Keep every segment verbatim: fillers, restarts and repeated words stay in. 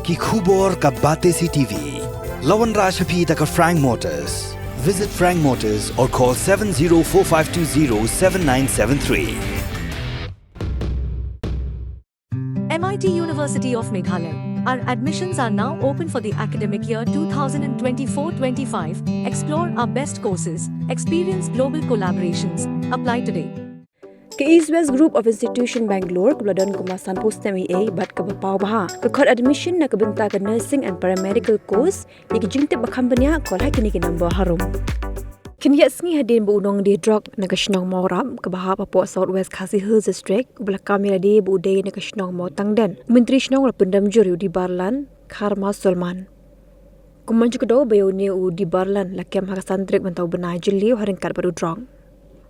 Ki khubor ka Batesi T V. La wanrah sha phi da ka Frank Motors. Visit Frank Motors or call seven zero four five two zero seven nine seven three. M I T University of Meghalaya. Our admissions are now open for the academic year two thousand twenty-four twenty-five. Explore our best courses, experience global collaborations. Apply today. Ka East West Group of Institution Bangalore kaba la don kumba sanphew snem eiei bad kaba paw bha ka khot admission na ka bynta ka nursing and paramedical course. Ïa ki jingtip ba kham bniah, call ha kine ki number harum. Khyndiat sngi hadien ba u nongdie drok na ka shnong Mawrap kaba hap hapoh South West Khasi Hills District, uba la kam ïa lade ba u dei na ka shnong Mawtangden, u Myntri Shnong u la pyndem jur ïa u Dibarlan Kharma Solman. Kum ban shu kdew ba ïa une u Dibarlan la kem ha ka san tarik mynta u bnai Jylliew ha ryngkat bad u drok.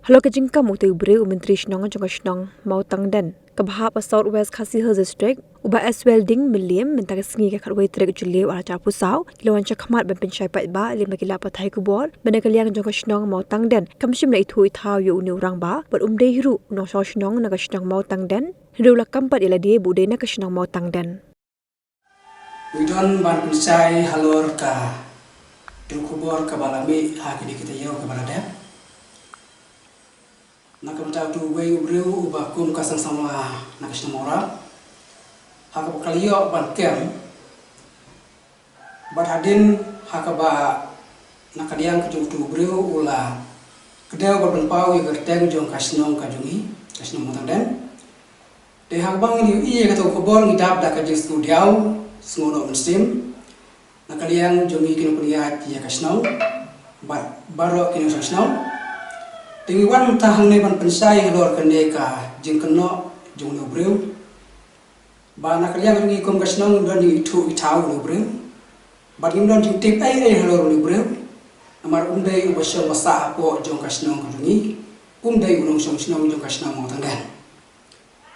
Halor ka jingkam utei u briew, u Myntri Shnong jong ka shnong Mawtangden kaba hap ha South West Khasi Hills District, u Bah Eswelding Mylliem, mynta ka sngi ka khatwei tarik Jylliew arhajar arphew saw, ki la wan shakhmat ban pynshai paidbah lem bad ki lad pathai khubor ba na ka liang jong ka shnong Mawtangden kam shym la ithuh ithaw ïa une u rangbah bad um dei hi ruh u nongshong shnong na ka shnong Mawtangden, hynrei u la kam pat ïa lade ba u dei na ka shnong Mawtangden. Ngi don ban pynshai halor katei ka khubor kaba la mih ha kine ki taïew kiba la dep. Na ka bynta utu uwei u briew uba kum ka seng samla na ka shnong Mawrap, ha kaba ka la ïoh ban kem, bad hadien ha kaba na ka liang ka jong utu u briew u la kdew bad pynpaw ïa ka kyrteng jong ka shnong ka jong ngi, ka shnong Mawtangden. Te haba ngi ïohi ïa katei ka khubor, ngi dap da ka jingsngewdiaw, sngewnoh mynsiem na ka liang jong ngi ki nongpynïaid ïa ka shnong bad baroh ki nongshong shnong. Te ngi wan mynta hangne ban pynshai halor kane ka jingkynnoh jong une u briew, ba na ka liang jong ngi kum ka shnong ngim don jingithuh ithaw ïa une u briew bad ngim don jingtip ei ei halor une u briew. Namar um dei uba shong ba sah hapoh jong ka shnong ka jong ngi, um dei u nongshong shnong jong ka shnong Mawtangden.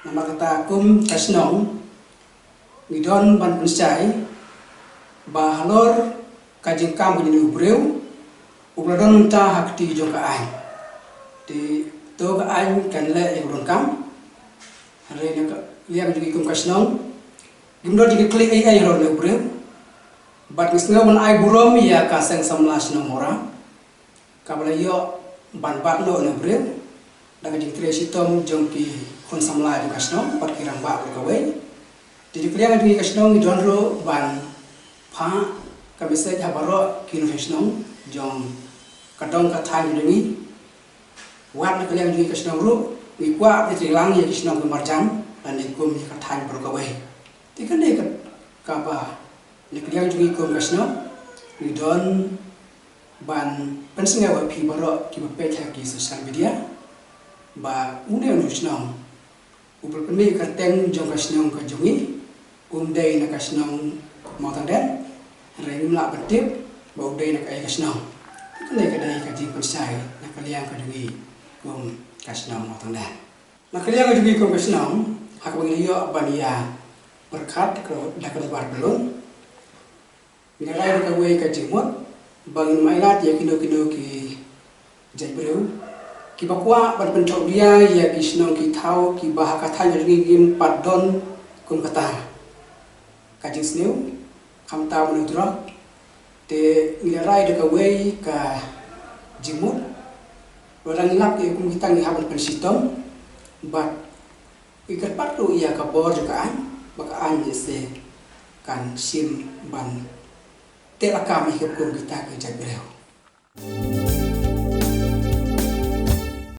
Namar kata kum ka shnong ngi don ban pynshai ba halor ka jingkam ka jong une u briew uba la don mynta ha kti jong ka aiñ. Te to ka aiñ kan leh ïa ka donkam. Hynrei na ka liang jong ngi kum ka shnong ngim don jingkitkhlieh ei ei halor une u briew. Bad ngi sngew ban ai burom ïa ka seng samla shnong Mawrap kaba la ïoh ban bat noh une u briew da ka jingtrei shitom jong ki khun samla jong ka shnong bad ki rangbah baroh kawei. Te na ka liang jong ngi ka shnong ngi don ruh ban phah ka message ha baroh ki nongshong shnong jong ka dong ka thaiñ jong ngi. Wat na ka liang jong ngi ka shnong ruh ngi kwah ban trei lang ïa ki shnong ki marjan lane kum ïa ka thaiñ baroh kawei. Te kane ka kaba na ka liang jong ngi kum ka shnong ngi don ban pynsngew ïa phi baroh kiba peit ha ki social media ba une u shnong uba la pynmih ïa ka kyrteng jong ka shnong ka jong ngi um dei na ka shnong Mawtangden. Hynrei ngim lah ban tip ba u dei na kaei ka shnong. Kane ka dei ka jingpynshai na ka liang ka jong ngi kum ka shnong Mawtangden. Na ka liang ka jong ngi kum ka shnong, ha kaba ngi la ïoh ban ïa pyrkhat da ka dorbar pyllun, ngi la rai da kawei ka jingmut ba ngin ym ailad ïa kino kino ki jait briew kiba kwah ban pynthohdiah ïa ki shnong ki thaw kiba ha ka thaiñ ka jong ngi ngim pat don kum kata ka jingsniew, khamtam une u drok. Te ngi la rai da kawei ka jingmut, lada ngi lap ïa kum kita ngi hap ban pynshitom bad ngi kyrpad ruh ïa ka bor jong ka aiñ ba ka aiñ lehse kan shim ban teh lakam ïa kiba kum kita ki jait briew.